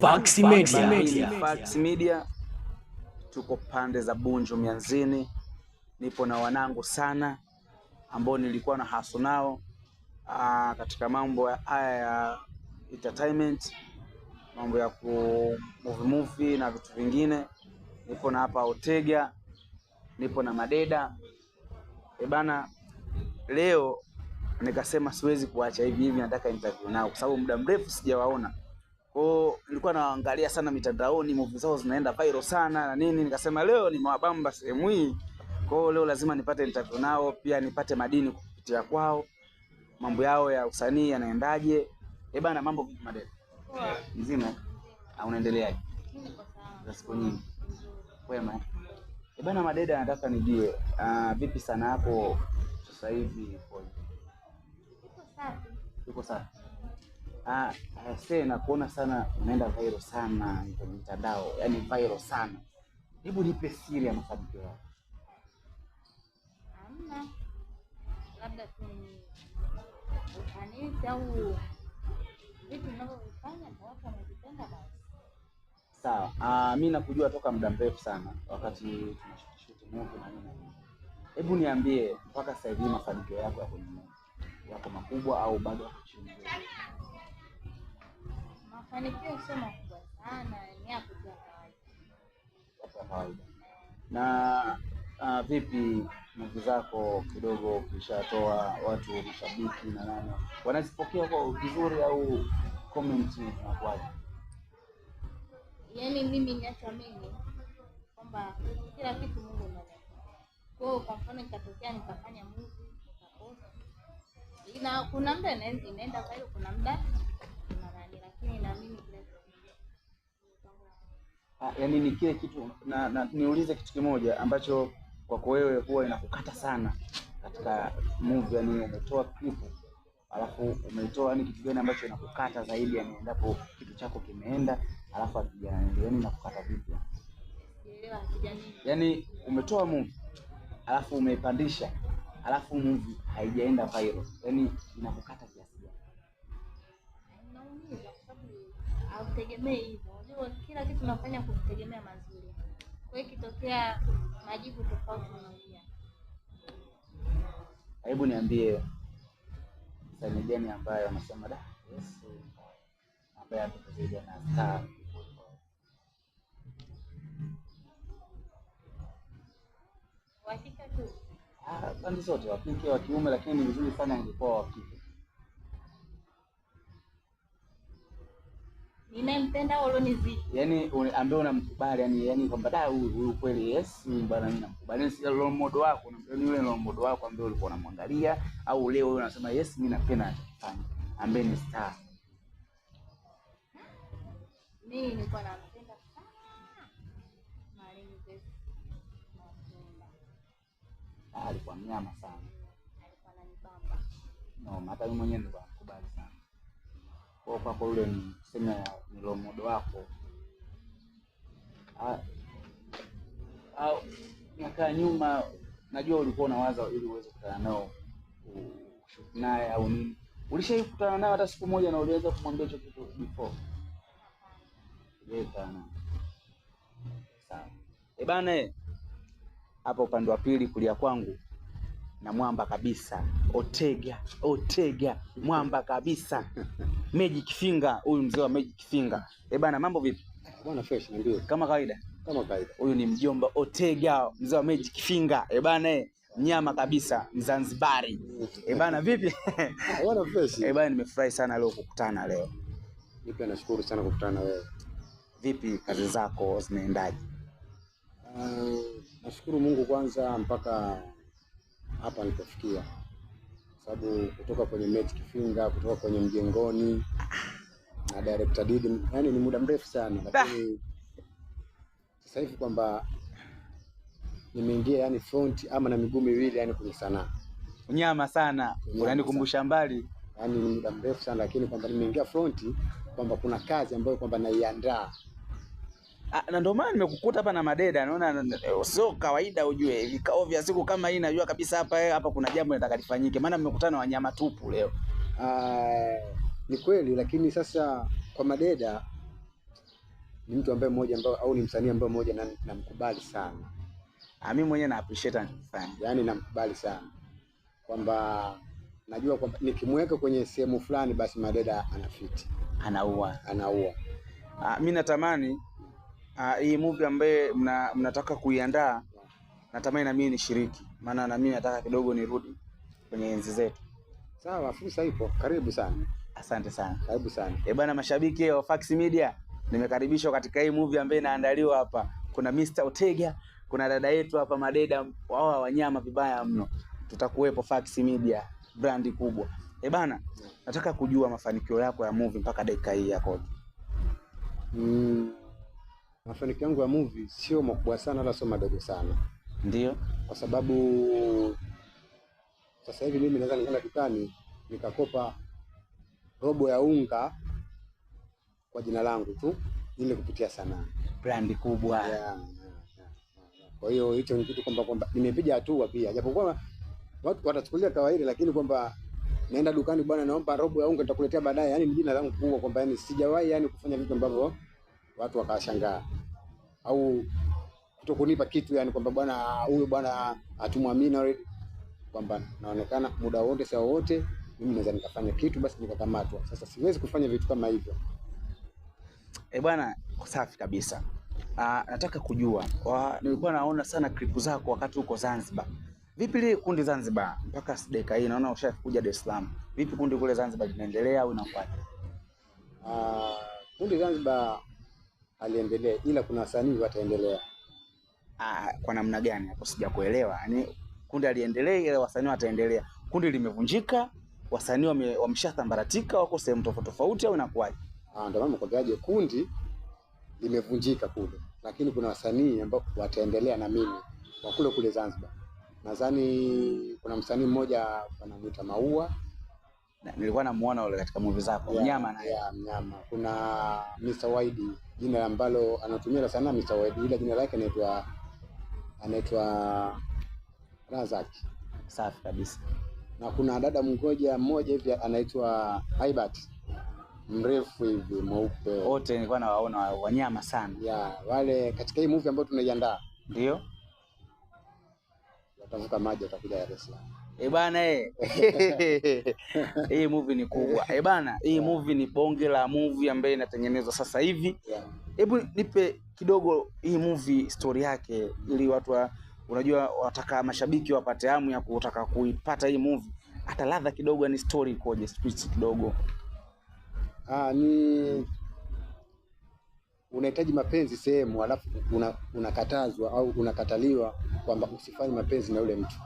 Fax Media. Fax Media tuko pande za Bunju Mianzini, nipo na wanangu sana ambao nilikuwa na hasu nao katika mambo haya ya entertainment, mambo ya ku movie movie na vitu vingine. Nipo na hapa Otega, nipo na Madeda. E bana, leo nikasema siwezi kuacha hivi hivi, nataka interview nao kwa sababu muda mrefu sijawaona. Kwa hiyo nilikuwa naangalia sana mitandaoni, movie zao zinaenda viral sana na nini, nikasema leo nimewabamba sehemu hii. Kwa hiyo leo lazima nipate interview nao, pia nipate madini kupitia kwao, mambo yao ya usanii yanaendaje. Eh bana, mambo vipi Madeda? Mzima? Au unaendeleaje? Za siku nyingi. Kwema. Eh bana Madeda, nataka nijue vipi sana yako sasa hivi ikoje? Iko safi. Nakuona sana unaenda viral sana kwenye mitandao, yani viral sana. Hebu nipe siri ya mafanikio yako. Hamna, labda tu ni ufanisi au vitu ninavyovifanya kwa watu wamevipenda basi. Sawa. Mimi nakujua toka muda mrefu sana wakati tunashoot movie na nini. Hebu niambie mpaka sasa hivi mafanikio yako ya kwenye movie yako makubwa au bado yako chini? Mafanikio sio makubwa sana, ni hapo tu ya kawaida. Hapo ya kawaida. Na vipi movie zako kidogo ukishatoa watu mashabiki na nani wanazipokea kwa vizuri au comment zinakuwaje? Yaani mimi ninachoamini kwamba kila kitu Mungu ndiye anafanya. Kwa hiyo kwa mfano nikatokea nikafanya movie nikapost, ina kuna muda inaenda viral, kuna muda kuna nani, lakini naamini kila kitu Yaani ni kile kitu na niulize kitu kimoja ambacho kwako wewe huwa inakukata sana katika movie, yani umetoa clip alafu umeitoa, yani kitu gani ambacho inakukata zaidi, yani endapo kitu chako kimeenda alafu hakijaenda, yani inakukata vipi? Sielewa hakijani. Yani umetoa movie alafu umeipandisha alafu movie haijaenda viral, yani inakukata kiasi gani? Inaumiza kwa sababu hautegemei hivyo. Unajua kila kitu unafanya kutegemea mazuri. Kwa hiyo ikitokea majibu tofauti unaumia. Hebu niambie msanii gani ambaye anasema da yes, ambaye atakusaidia na star? Uhakika tu. Pande zote, wa kike wa kiume, lakini ni vizuri sana ingekuwa wa kike. Ninayempenda au alionizidi? Yaani ambaye unamkubali, yani kwamba da huyu kweli yes, huyu bwana mimi namkubali. Yaani si role model wako, yaani yule role model wako ambaye ulikuwa unamwangalia au leo wewe unasema yes, mimi napenda anachokifanya, ambaye ni star. Mimi nilikuwa nampenda sana Mwalimu Grace Mapunda. Alikuwa mnyama sana. Alikuwa ananibamba. No, hata mimi mwenyewe nilikuwa namkubali sana. Kwa kwako yule ni tuseme ni role model wako. Miaka ya nyuma najua ulikuwa unawaza ili uweze kukutana nao, ushoot naye au nini. Ulishawahi kukutana nao hata siku moja na uliweza kumwambia hicho kitu before? Hujawahi kukutana nao. Sawa. Bana, hapa upande wa pili kulia kwangu na mwamba kabisa, Otega, Otega, mwamba kabisa. Magic Finger, huyu mzee wa Magic Finger. Bana, mambo vipi? Bwana fresh, niambie. Kama kawaida. Kama kawaida. Huyu ni mjomba Otega, mzee wa Magic Finger. Bana, mnyama kabisa, Mzanzibari. Bana, vipi? Bwana fresh. Bana, nimefurahi sana leo kukutana leo. Mimi pia nashukuru sana kukutana na wewe. Vipi kazi zako zinaendaje? Nashukuru Mungu kwanza mpaka hapa nilipofikia. Sababu kutoka kwenye Magic Finger, kutoka kwenye Mjengoni na Director Didi, yani ni muda mrefu sana, lakini sasa hivi kwamba nimeingia yani front ama na miguu miwili yani kwenye sanaa. Unyama sana, unanikumbusha mbali. Yani ni muda mrefu sana, lakini kwamba nimeingia front kwamba kuna kazi ambayo kwamba naiandaa. Na ndio maana nimekukuta hapa na Madeda, naona sio kawaida ujue. Vikao vya siku kama hii najua kabisa hapa kuna jambo nataka lifanyike, maana mmekutana wanyama tupu leo. Ni kweli, lakini sasa kwa Madeda Ni mtu ambaye mmoja ambao au ni msanii ambaye mmoja namkubali sana. Mimi mwenyewe na appreciate anachofanya. Yaani namkubali sana. Kwamba najua kwamba nikimweka kwenye sehemu fulani basi Madeda anafiti. Anaua. Anaua. Mimi natamani hii movie ambaye mnataka kuiandaa, natamani na mimi nishiriki. Maana na mimi nataka kidogo nirudi kwenye enzi zetu. Sawa, fursa ipo. Karibu sana. Asante sana. Karibu sana. Bwana, mashabiki wa Fax Media, nimekaribishwa katika hii movie ambayo inaandaliwa hapa. Kuna Mr. Otega, kuna dada yetu hapa Madeda, wao wanyama vibaya mno. Tutakuwepo Fax Media, brandi kubwa. Bana, nataka kujua mafanikio yako ya movie mpaka dakika hii yako. Mafanikio yangu ya movie sio makubwa sana wala sio madogo sana. Ndio. Kwa sababu sasa hivi mimi naweza nikaenda dukani nikakopa robo ya unga kwa jina langu tu ili kupitia sanaa. Brandi kubwa. Yeah. Kwa hiyo hicho ni kitu kwamba nimepiga hatua pia. Japokuwa watu watachukulia kawaida, lakini kwamba naenda dukani bwana naomba robo ya unga nitakuletea baadaye, yani ni jina langu kubwa kwamba yani sijawahi yani kufanya vitu ambavyo watu wakashangaa au kutokunipa kitu, yani kwamba bwana huyo bwana hatumwamini, kwamba naonekana muda wote saa wote mimi naweza nikafanya kitu basi nikakamatwa. Sasa siwezi kufanya vitu kama hivyo. Bwana, safi kabisa. Nataka kujua, nilikuwa naona sana clip zako wakati uko Zanzibar. Vipi ile kundi Zanzibar mpaka dakika hii naona ushakuja Dar es Salaam. Vipi kundi kule Zanzibar linaendelea au inakuwaje? Kundi Zanzibar aliendelea, ila kuna wasanii wataendelea. Kwa namna gani hapo sijakuelewa. Yaani kundi aliendelea ila wasanii wataendelea. Kundi limevunjika, wasanii wameshatambaratika, wako sehemu tofauti tofauti au inakuwaje? Ndio maana nakwambiaje kundi limevunjika kule, lakini kuna wasanii ambao wataendelea na mimi wa kule kule Zanzibar. Nadhani kuna msanii mmoja anamuita Maua. Nilikuwa namuona yule katika movie zako. Mnyama naye. Yeah, mnyama. Kuna Mr. Wide, jina ambalo anatumia la sanaa Mr. Wide, ila jina lake anaitwa Razaki. Safi kabisa. Na kuna dada mmoja hivi anaitwa Haibat. Mrefu hivi mweupe. Wote nilikuwa nawaona wanyama sana. Yeah, wale katika hii movie ambayo tunaiandaa. Ndio. Watavuka maji watakuja Dar es Salaam. Bana Hii movie ni kubwa. Bana, hii movie ni bonge la movie ambayo inatengenezwa sasa hivi. Hebu nipe kidogo hii movie story yake ili watu unajua wataka mashabiki wapate hamu ya kutaka kuipata hii movie. Hata ladha kidogo ni story ikoje, speech kidogo. Ni unahitaji mapenzi sehemu alafu unakatazwa au unakataliwa kwamba usifanye mapenzi na yule mtu.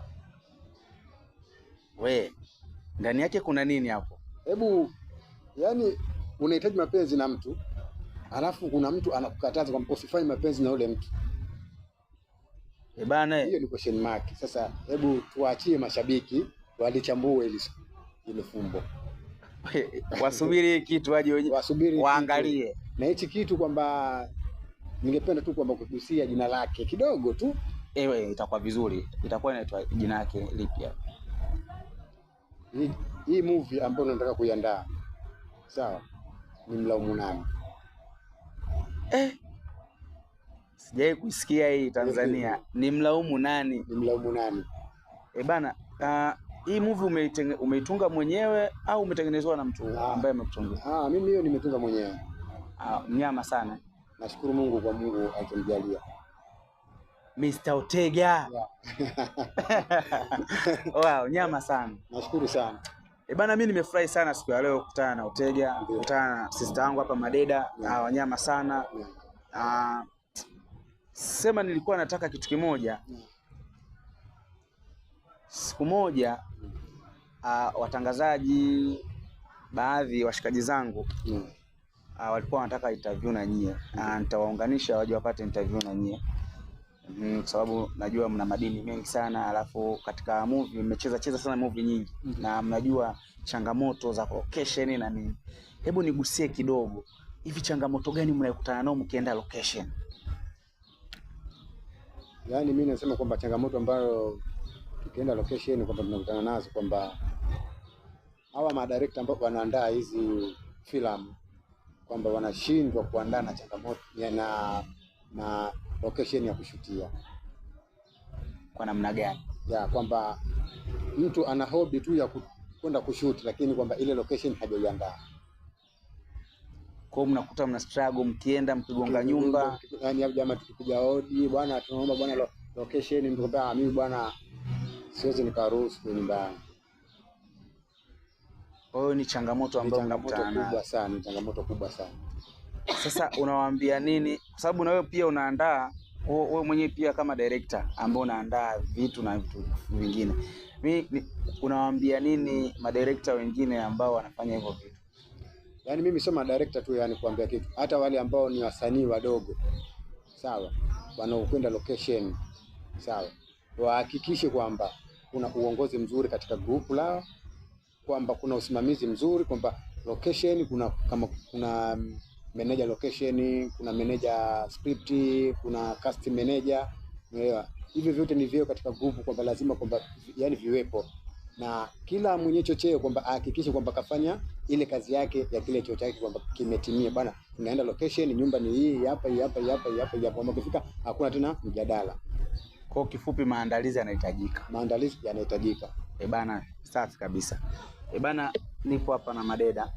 We, ndani yake kuna nini hapo? Hebu yani unahitaji mapenzi na mtu alafu kuna mtu anakukataza kwamba usifanye mapenzi na yule mtu. Bana, hiyo ni question mark. Sasa hebu tuachie mashabiki walichambue ile fumbo. Wasubiri kitu waje wenyewe, wasubiri waangalie. Na hichi kitu kwamba ningependa tu kwamba kugusia jina lake kidogo tu. Ewe itakuwa vizuri. Itakuwa inaitwa jina lake lipi hapo? Hii movie ambayo nataka kuiandaa. Sawa. Ni Mlaumu Nani? Sijawahi kuisikia hii Tanzania. Ni Mlaumu Nani? Ni Mlaumu Nani? Bana, hii movie umeitunga mwenyewe au umetengenezwa na mtu ambaye amekutungia? Mimi hiyo nimetunga mwenyewe. Mnyama sana. Nashukuru Mungu kwa Mungu alichonijalia. Mr. Otega. Yeah. Wow, nyama sana. Nashukuru sana. Bana, mimi nimefurahi sana siku ya leo kukutana na Otega, kukutana na sister yangu hapa Madeda, wanyama sana. Sema nilikuwa nataka kitu kimoja. Siku moja watangazaji baadhi washikaji zangu walikuwa wanataka interview na nyie. Nitawaunganisha waje wapate interview na nyie. Kwa sababu najua mna madini mengi sana, alafu katika movie mmecheza cheza sana movie nyingi na mnajua changamoto za location na nini. Hebu nigusie kidogo, hivi changamoto gani mnayokutana nao mkienda location? Yaani mimi nasema kwamba changamoto ambayo tukienda location kwamba tunakutana nazo kwamba hawa madirector ambao wanaandaa hizi filamu kwamba wanashindwa kuandaa na changamoto na location ya kushutia. Kwa namna gani? Ya kwamba mtu ana hobby tu ya kwenda kushoot, lakini kwamba ile location hajaiandaa. Kwa hiyo mnakuta mna struggle mkienda mkigonga nyumba. Yaani jamaa tukipiga hodi, bwana tunaomba bwana location, mtu kwamba mimi bwana siwezi nikaruhusu nyumba yangu. Kwa hiyo ni changamoto ambayo mnakutana nayo. Kubwa sana, ni changamoto kubwa sana. Sasa unawaambia nini? Kwa sababu na wewe pia unaandaa, wewe mwenyewe pia kama director ambao unaandaa vitu na vitu vingine. Mimi unawaambia nini madirector wengine ambao wanafanya hivyo vitu? Yaani mimi sio madirector tu, yani kuambia kitu. Hata wale ambao ni wasanii wadogo, sawa, wanaokwenda location, sawa, wahakikishe kwamba kuna uongozi mzuri katika group lao, kwamba kuna usimamizi mzuri, kwamba location kuna kama kuna manager location, kuna manager script, kuna cast manager, unaelewa? Hivyo vyote ni vyeo katika group, kwamba lazima kwamba yani viwepo, na kila mwenye chocheo kwamba ahakikishe kwamba kafanya ile kazi yake ya kile cheo chake kwamba kimetimia. Bwana, tunaenda location, nyumba ni hii hapa, hii hapa, hii hapa, hii hapa, hii hapa. Kwamba ukifika hakuna tena mjadala. Kwa kifupi, maandalizi yanahitajika. Maandalizi yanahitajika. E bana, safi kabisa. E bana, nipo hapa na Madeda.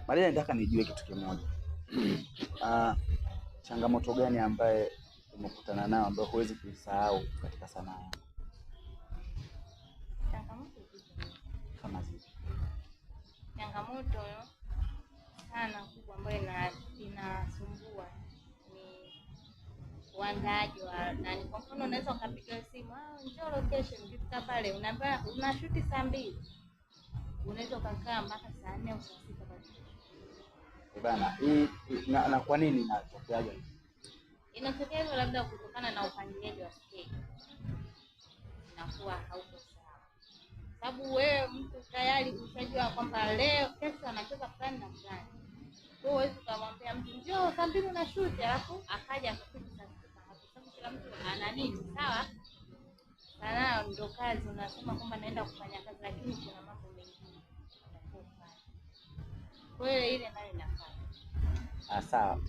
Madeda, nataka nijue kitu kimoja. Changamoto gani ambaye umekutana nayo ambayo huwezi kuisahau katika sanaa yako? Changamoto zipo. Kama zipi? Changamoto sana kubwa ambayo inasumbua ni uandaaji wa nani. Kwa mfano unaweza ukapiga simu, njoo location, ukifika pale unaambiwa unashuti saa 2. Unaweza ukakaa mpaka saa 4 au saa 6 bado. Bana, hii na kwa nini inatokeaje? Inatokea hivyo labda kutokana na upangiliaji wa schedule. Inakuwa hauko sawa. Sababu wewe mtu tayari ushajua kwamba leo kesho anacheza fulani na fulani. Kwa hiyo huwezi ukamwambia mtu njoo saa 2 una shoot alafu akaja akafika saa 6 hapo. Sababu kila mtu ana nini, sawa? Sanaa ndo kazi, unasema kwamba naenda kufanya kazi lakini kuna mambo mengine unatakiwa kufanya. Kwa hiyo ile nayo inafanya. Sawa.